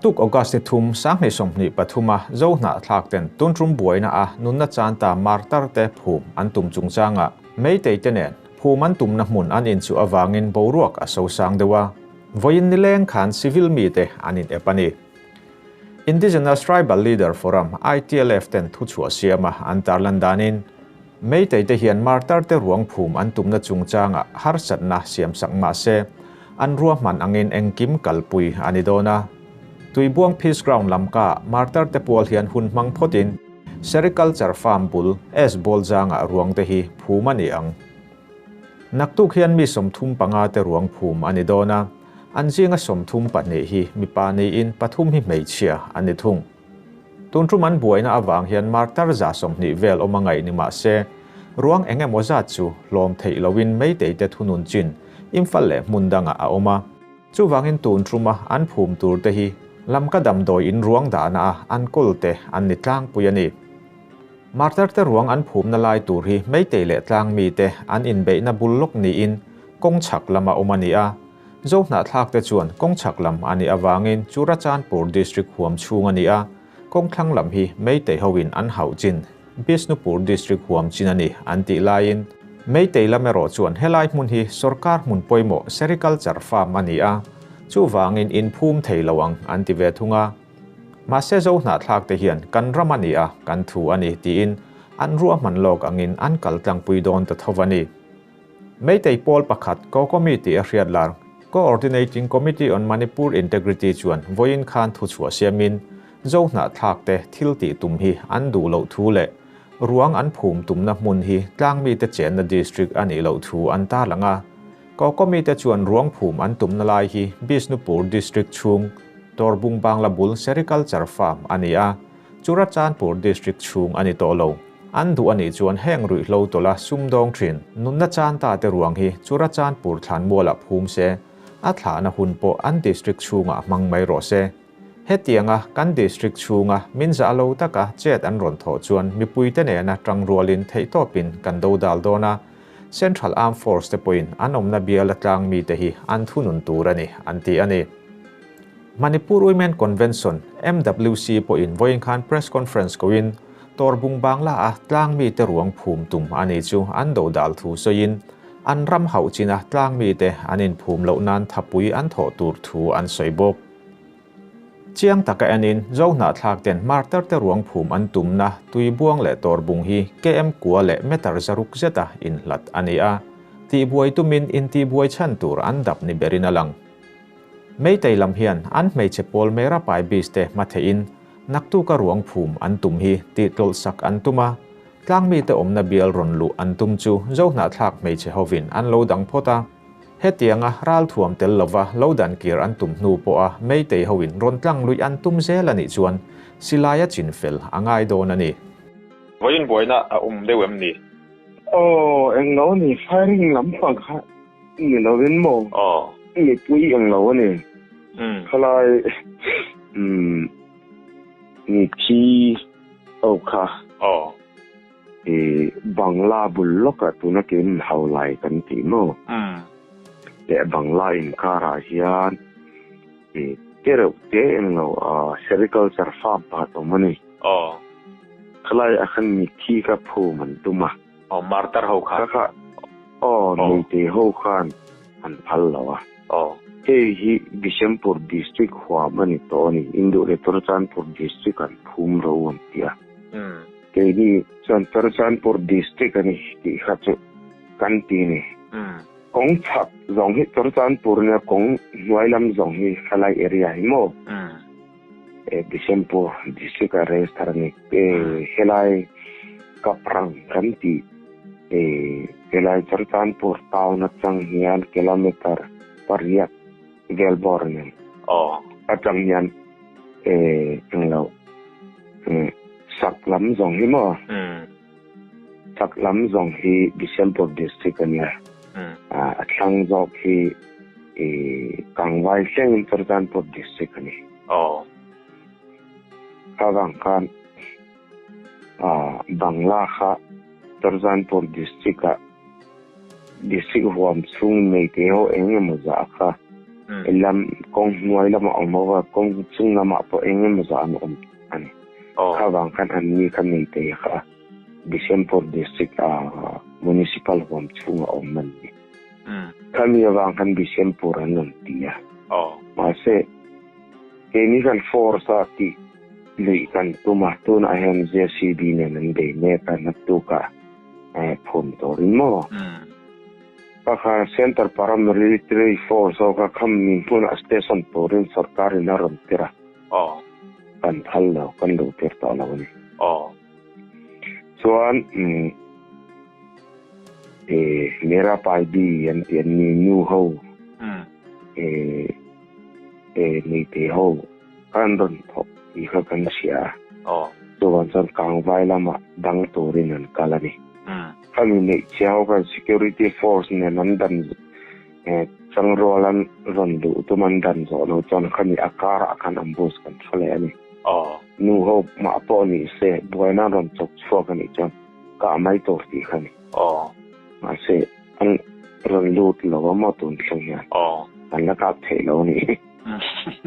Naktuk August ni thum, 2023 a Zo hnahthlak ten tun tum buaina a nunna chan ta martar te phum an tum chungchangah Meitei te nen phum an tumna hmun an inchuh avangin boruak a sosang deuh a, vawiin nileng khan civil mite an in ep a ni. Indigenous Tribal Leader Forum, ITLF, ten thuchhuah siama an tarlan danin, Meitei te hian martar te ruang phum an tumna chungchangah harsatna siamsak mah se, an ruahman angin engkim kalpui a ni dawn a. Tuibuang Peace Ground lam ka martar te pual hian hun hmang phawtin Sericulture Farm bul S Bawlzangah ruang te hi phum a ni ang. Naktuk hian mi 35 te ruang phum a ni dawn a, an zinga 32 hi mipa niin pathum hi hmeichhia a ni thung. Tun tum an buaina avang hian martar 20 vel awm a ngaih ni mah se, ruang eng emaw zat chu hlawm theih loin Meitei te thunun chin Imphal leh hmun dangah a awm a. Chuvangin tun tuma an phum tur te hi Lamka damdawi in ruang dahna a an kawl te an ni tlangpui a ni. Martar te ruang an phumna lai tur hi Meitei leh tlang mi te an inbeihna bul lawk niin kawng chhak lama awm a ni a. Zo hnahthlak te chuan kawng chhak lam a nih avangin Churachandpur District huam chhung a ni a, kawng thlang lam hi Meitei hoin an hauh chin Bishnupur District huam chin a ni an tih laiin Meitei lam erawh chuan helai hmun hi sorkar hmun pawimawh sericulture farm a ni a, chuvangin inphum thei lo ang an ti ve thung a. Mahse zo hnahthlak te hian kan ram a ni a, kan thu a ni tiin an ruahman lawk angin an kal tlangpui dawn ta tho a ni. Meitei pawl pakhat COCOMI tih a hriat lar Coordinating Committee on Manipur Integrity chuan vawiin khan thuchhuah siamin zo hnahthlak te thil tih tum hi an duh loh thu leh ruang an phum tumna hmun hi tlangmite chenna district a nih loh thu an tarlang a. COCOMI te chuan ruang phum an tumna lai hi Bishnupur district chhung Torbung Bangla bul sericulture farm a ni a, Churachandpur district chhung a ni tawh lo. An duh a nih chuan heng ruihhlo tawlha sumdawng thin nunna chan ta te ruang hi Churachandpur thlanmualah phum se, a thlahna hun pawh an district chhungah hmang mai rawh se. Hetianga kan district chhunga min zah lo taka chet an rawn thawh chuan mipuite nena tangrualin theihtawpin kan do dal dawn a, Central Armed Force te pawhin an awmna biala tlang mite hi an thunun tur a ni, an ti a ni. Manipur Women Convention, MWC, pawhin vawiin khan press conference koin Torbung Bangla a tlang mite ruang phum tum a ni chu an do dal thu sawiin an ram hauh china tlang mite an inphum loh nan thapui an thawh tur thu an sawi bawk. Chiang taka enin Zo hnahthlak ten martar te ruang phum an tumna Tuibuang leh Torbung hi km kua leh meter 600 zeta inhlat a ni a, tihbuai tumin intihbuai chhan tur an dap ni berin a lang. Meitei lam hian an hmeichhe pawl Mera pai bis te hma theihin naktuka ruang phum an tum hi tihtlawlhsak an tum a, tlangmite awmna bial rawn luh an tum chu Zo hnahthlak hmeichhe hovin an lo dang phawt a. Hetianga ral thuam tel lova lo dan kir an tum hnu pawha Meitei hoin rawn tlang luih an tum zel a nih chuan silaia chin fel a ngai dawn a ni. Vawiin buaina a awm deuh em ni? Aw, englo a ni, firing lampang kha ni lovin maw? Aw. Mipui englo a ni. Khalai umm mithi ho kha. Aw. I Bangla bul lawkah tuna kein Haulai kan tih maw? Leh Bangla inkarah hian i te reuh te englo sericulture farm pakhat awm a ni. Aw. Khalai ah khan mithi kha phum an tum a. Aw, martar ho khan. Kha kha, aw, meitei ho khan an phal lo a. Aw. Hei hi Bishanpur district huam a ni tawh a ni. Indu leh Churachandpur district an phum ro an ti a. Keini chuan Churachandpur district a ni tih kha chu kan ti a ni. Kawng chhak zawng hi Churachandpur nia kawng hnuai lam zawng hi helai area hi maw? Bishanpur district a register a ni. Helai Kaprang kan tih helai Churachandpur town atang hian kilometer pariat vel bawr a ni. Atang hian englo Sak lam zawng hi maw? Sak lam zawng hi Bishanpur district a nia. A thlang zawk hi Kangvai thlengin Churachandpur district a ni. Kha vang khan Bangla kha Churachandpur district ah district huam chhung nei te ho eng emaw zah kha. Lam kawng hnuai lama awm ho a, kawng chung lamah pawh eng emaw zah an awm a ni. Kha vang khan an ni kha Meitei kha Bishenpur District a Municipal huam chhunga awm an ni. Khami avang khan Bishenpur an rawn ti a. Mahse, keini khan force a tih luih kan tum a, tunah hian JCB nen an bei mek a, naktukah phum turin maw? Ka kha Centre Paramilitary Force ho kha kham mi hmunah station turin sorkarin a rawn tir a. Kan phal lo, kan luh tir tawh lo a ni. Chuan Mera Paidi an tih an ni nu ho meitei ho kha an rawn thawk tih kha kan hria a. Chuvang chuan Kangvai lamah dang turin an kal a ni. Khami neih chhia ho khan security force nen an dan changrual an rawn duh tum an dan zawh lo chuan khami a karah khan ambush kan hre leh a ni. Nu ho mah pawh ni se buaina an rawn chawk chhuak a nih chuan kah mai tur tih kha a ni. Mahse an rawn lut lo a maw tun thleng hian an la kap theih lo a ni.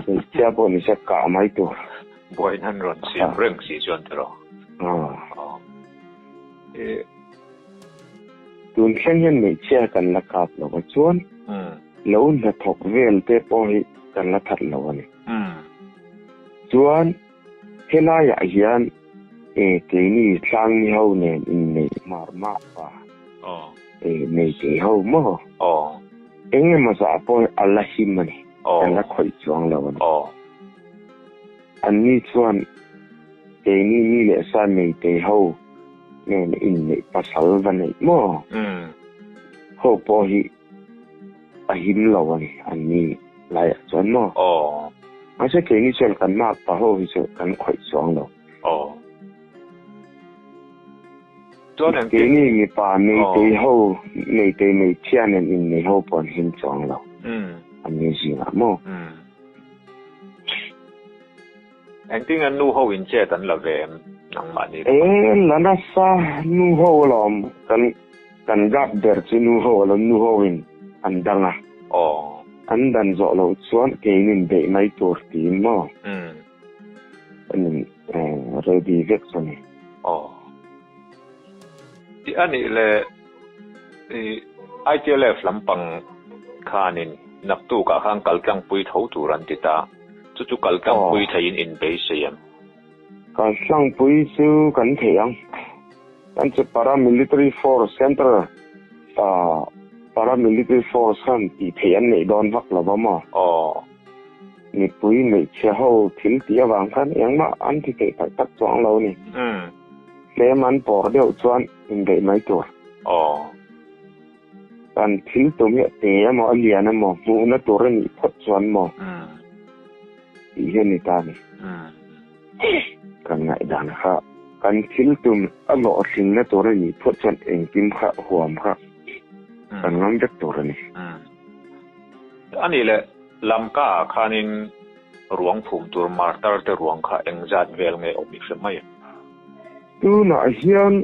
Hmeichhia pawh ni se kah mai tur. Buaina an rawn siam reng si chuan tiraw. Tun thleng hian hmeichhia kan la kap lo a chuan lo hnathawk vel te pawh hi kan la that lo a ni. Chuan helaiah hian keini tlangmi ho nen inneih mar mah pa meitei ho maw eng emaw zah pawh hi a la him a ni, kan la khawih chuang lo a ni. Anni chuan keini mi leh sa meitei ho nen inneih pasal va neih maw? Ho pawh hi a him lo a ni anni laiah chuan maw? Mahse keini chuan kan makpa ho hi chu kan khawih chuang lo. Keini mipa meitei ho meitei hmeichhia nen inneih ho pawh an him chuang lo anni zingah maw? Engtin nge nu ho in chet an la ve em nangmahni lam ah? E la nasa nu ho alawm kan kan gap ber chu nu ho alawm nu ho in an dang a. Aw. An dan zawh loh chuan keinin beih mai tur tiin maw? Kan in ready vek chu ni. Aw. Tih anih leh i ITLF lampang khanin naktukah khan kaltlangpui tho tur an ti ta. Chu chu kaltlangpui theiin in beisei em? Kaltlangpui chu kan thei ang. Kan chu paramilitary force central paramilitary force khan tih theih an neih dawn vak lo va maw? Aw. Mipui hmeichhia ho thil tih avang khan engmah an ti theih tak tak chuang lo a ni. Tlem an pawr deuh chuan inbeih mai tur. Aw. Kan thil tum hi a te emaw a lian emaw hmuhna tur a nih phawt chuan maw tih hi a ni ta a ni. Kan ngaihdan kha kan thil tum a hlawhtlinna tur a nih phawt chuan engkim kha huam kha kan ngam vek tur a ni. A nih leh Lamka ah khanin ruang phum tur martar te ruang kha engzat vel nge awm i hre mai em? Tunah hian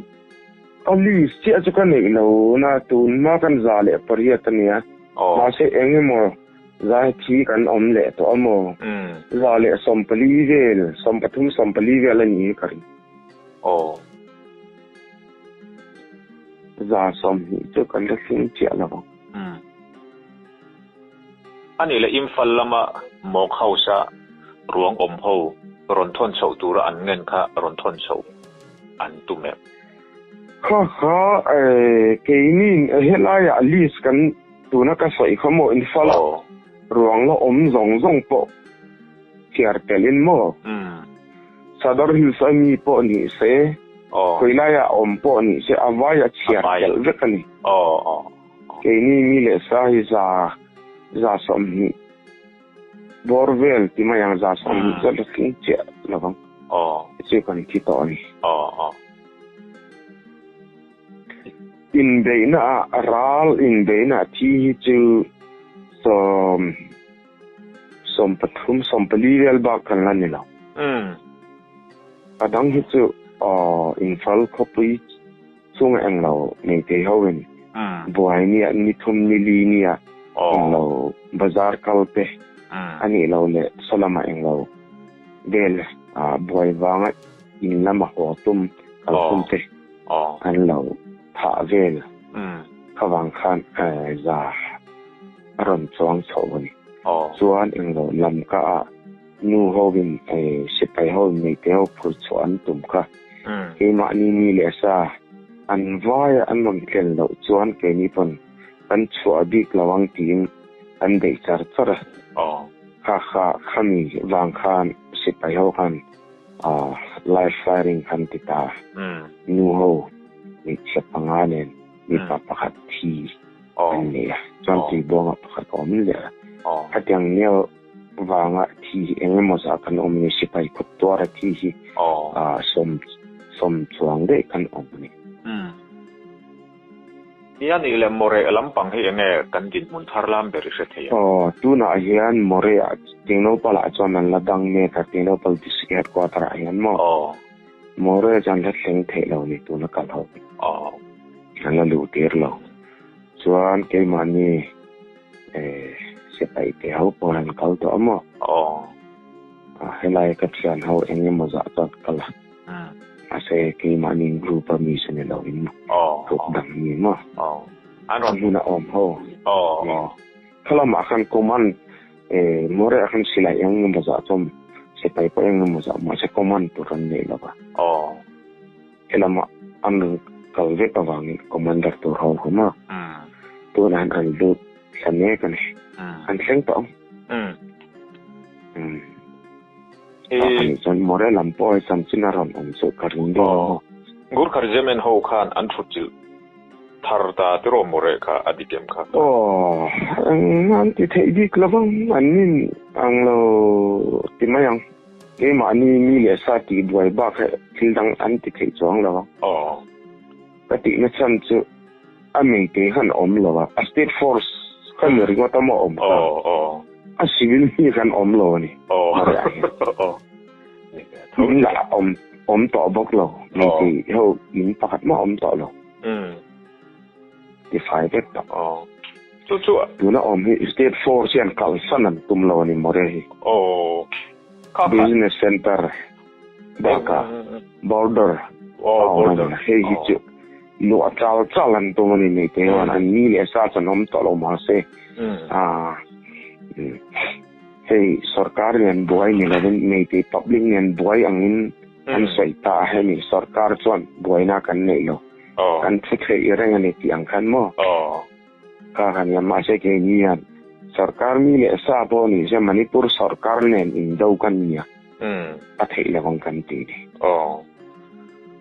A list chiah chu ka neih lo na tun hma kan 108 a nia. Mahse eng emaw zai thi kan awm leh tawh a maw? 114 vel, 13 14 vel a ni ka ring. 20 chu kan la thleng chiah lo ang. A nih leh Imphal lama Mawk House-a ruang awm ho rawn thawn chhoh tura an ngen kha rawn thawn chhoh an tum em? Kha kha keini helaiah list kan tuna ka sawi kha maw Imphal-a ruang la awm zawng zawng pawh chhiar telin maw Sadar Hills a mi pawh ni se khawilaiah awm pawh ni se a vaia chhiar tel vek a ni. Keini mi leh sa hi 120 bawr vel ti mai ang 120 chu a la tling chiah lo vang. Chu kan thi tawh a ni. Inbeihna ah ral inbeihna ah thi hi chu 13 14 vel bak kan la ni lo. A dang hi chu Imphal khawpui Chung englo nei thei ho in buai nia ni thum ni li nia englo Bazar kal te a nih loh leh saw lamah englo vel buai vanga in lama haw tum kal tum te an lo thah vel kha vang khan za a rawn chuang chho a ni. Chuan englo lam ka ah nu hovin sipai ho meite ho phur chhuah an tum kha keimahni mi leh sa an vaia an rawn tlen loh chuan keini pawn kan chhuah bik lo ang tiin an beih char char a. Kha kha khami vang khan sipai ho khan live firing khan ti ta a. Nu ho hmeichhia panga nen mipa pakhat thi an nei a, chuan tuibuangah pakhat a awm leh a. Khatiang nel vanga thi hi eng emaw zah kan awm a ni, sipai kut tuara thi hi sawm chuang daih kan awm a ni. Nia nih leh Moreh lampang hi enge kan dinhmun thar lam ber i hre thei ang? Aw, tunah hian Moreh-ah Tinopal-ah chuan an la dang mek a, Tinopal District Headquarter-ah hian maw? Aw. Moreh chuan la thleng theih lo ni tuna kal ho. Aw. An la luh tir lo. Chuan keimahni eh sipai te ho pawh an kal tawh a maw? Aw. Helai ka thian ho eng emaw zah chuan kal a. Mahse keimahni group a mi chu ni lo in group dang ni maw? An rawn hmun a awm ho. Kha lamah khan command More ah khan silai eng emaw zah chuan sipai pawh eng emaw zah mahse command tur an nei lo va. Helamah an rawn kal vek avangin commander tur ho awm a. Tunah hian an lut thla mek a ni. An thleng tawh ang. Ani chuan More lam pawh hi chanchin a rawn awm chu ka ring deuh a maw. Gurkha Regiment ho khan an thut chilh thar ta tiraw More kha a dik em kha? Aw, engmah an ti theih bik lo vang, an nin ang lo ti mai ang. Keimahni mi leh sa tih buai bak hi thil dang an ti theih chuang lo vang. Aw. Ka tihna chhan chu a meitei khan a awm lo a, a state force kha ni ringawt a maw awm kha. Aw, aw. A civil mi khan awm lo a ni. Aw. Mare ah hian. Aw. In lah a awm awm tawh bawk lo. Meitei ho in pakhat mah awm tawh lo. Ti fai vek tawh. Aw. Chu chu. Tuna awm hi state force hian kalsan an tum lo a ni More hi. Aw. Kha kha. Business center bakah border town a ni a. Hei hi chu luah chal chal an tum a ni Meitei ho an ni leh sa chu an awm tawh lo mahse hei sorkar nen buai ni lovin Meitei public nen buai angin an sawi ta a hemi sorkar chuan buaina kan neih lo kan thu theih reng a ni tih ang khan maw. Kha kha nia mahse keini hian sorkar mi leh sa pawh ni se Manipur sorkar nen indo kan nia a theih lo ang kan ti ni.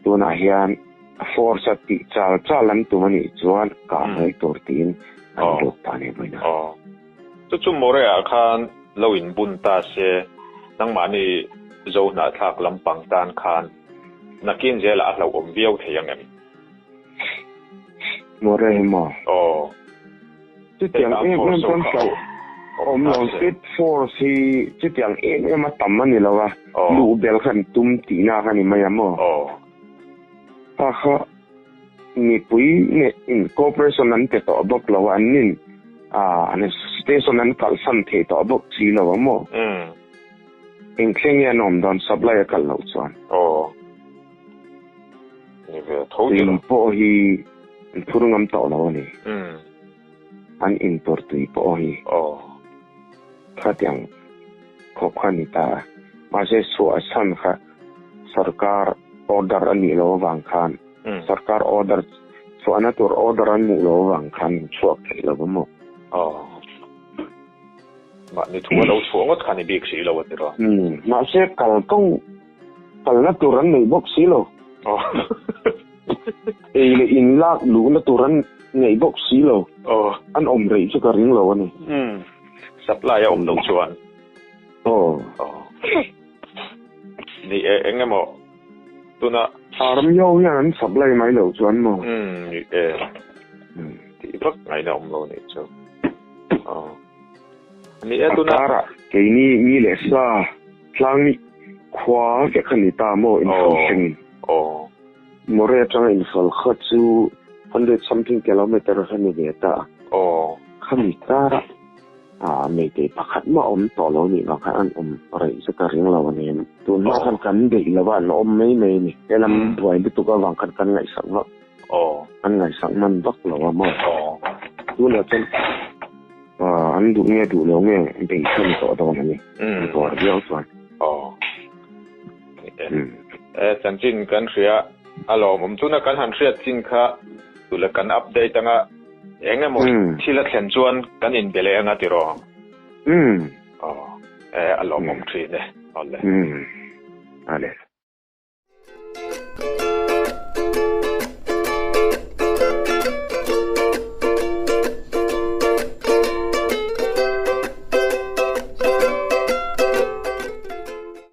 Tunah hian force a tih chal chal an tum a nih chuan kah mai tur tiin an lut ta ni vawiin a. Chu chu More ah khan lo in bun ta se nangmahni Zo hnahthlak lampang tan khan nakin zelah a hlauhawm viau thei ang em? More hi maw? Aw. Chutiang em em chuan hlauh awm lo. State force hi chutiang em em a tam a ni lo a. Luh bel khan tum tihna kha ni mai a maw? Aw. Kha kha mipui nge in cooperation an pe tawh bawk lo a, an nin an station an kalhsan thei tawh bawk si lo a maw? Eng thleng nge an awm dawn supply a kalh loh chuan? Aw. Ni ve tho tih Tui pawh hi an phur ngam tawh lo a ni. An in tur tui pawh hi. Aw. Khatiang khawp kha ni ta a. Mahse suah chhan kha sarkar order a nih loh avang khan sarkar order chhuahna tur order an hmuh loh avang khan an chhuak thei lo a maw. Aw. Mahni thu a lo chhuah ngawt kha ni bik si lo a ti rawh. Mahse kalkawng Kalna tur an nei bawk si lo. Ei leh in lak luhna tur an nei bawk si lo. An awm rei chu ka ring lo a ni. Supply a awm loh chuan. Aw. Ni e, eng emaw tuna. Army ho hian an supply mai loh chuan maw? Ni e. Tih vak ngaihna awm lo nih chu. Ni e tuna. A karah keini mi leh sa tlang khua vek a ni ta maw infal thlengin. Aw. More atanga infal kha chu hundred something kilometer kha ni ve ta. Aw. Khami karah Ah Meitei pakhat mah awm tawh lo nih vang khan an awm rei chu ka ring lo a ni. Tun hma khan kan beih lo a, an awm mai mai a ni. Helam buai lutuk avang khan kan ngaihsak vak an ngaihsak hman vak lo a maw. Tunah chuan an duh nge duh lo nge beih chhan tawh dawn a ni. An tuar viau chuan. E chanchin kan hria a lawmawm. Tuna kan han hriat chin kha tula kan update anga Eng emaw thil a thlen chuan kan inbe leh anga tiraw? Umm. Aw, e a lawmawm thin e. Awle. Umm. Ale.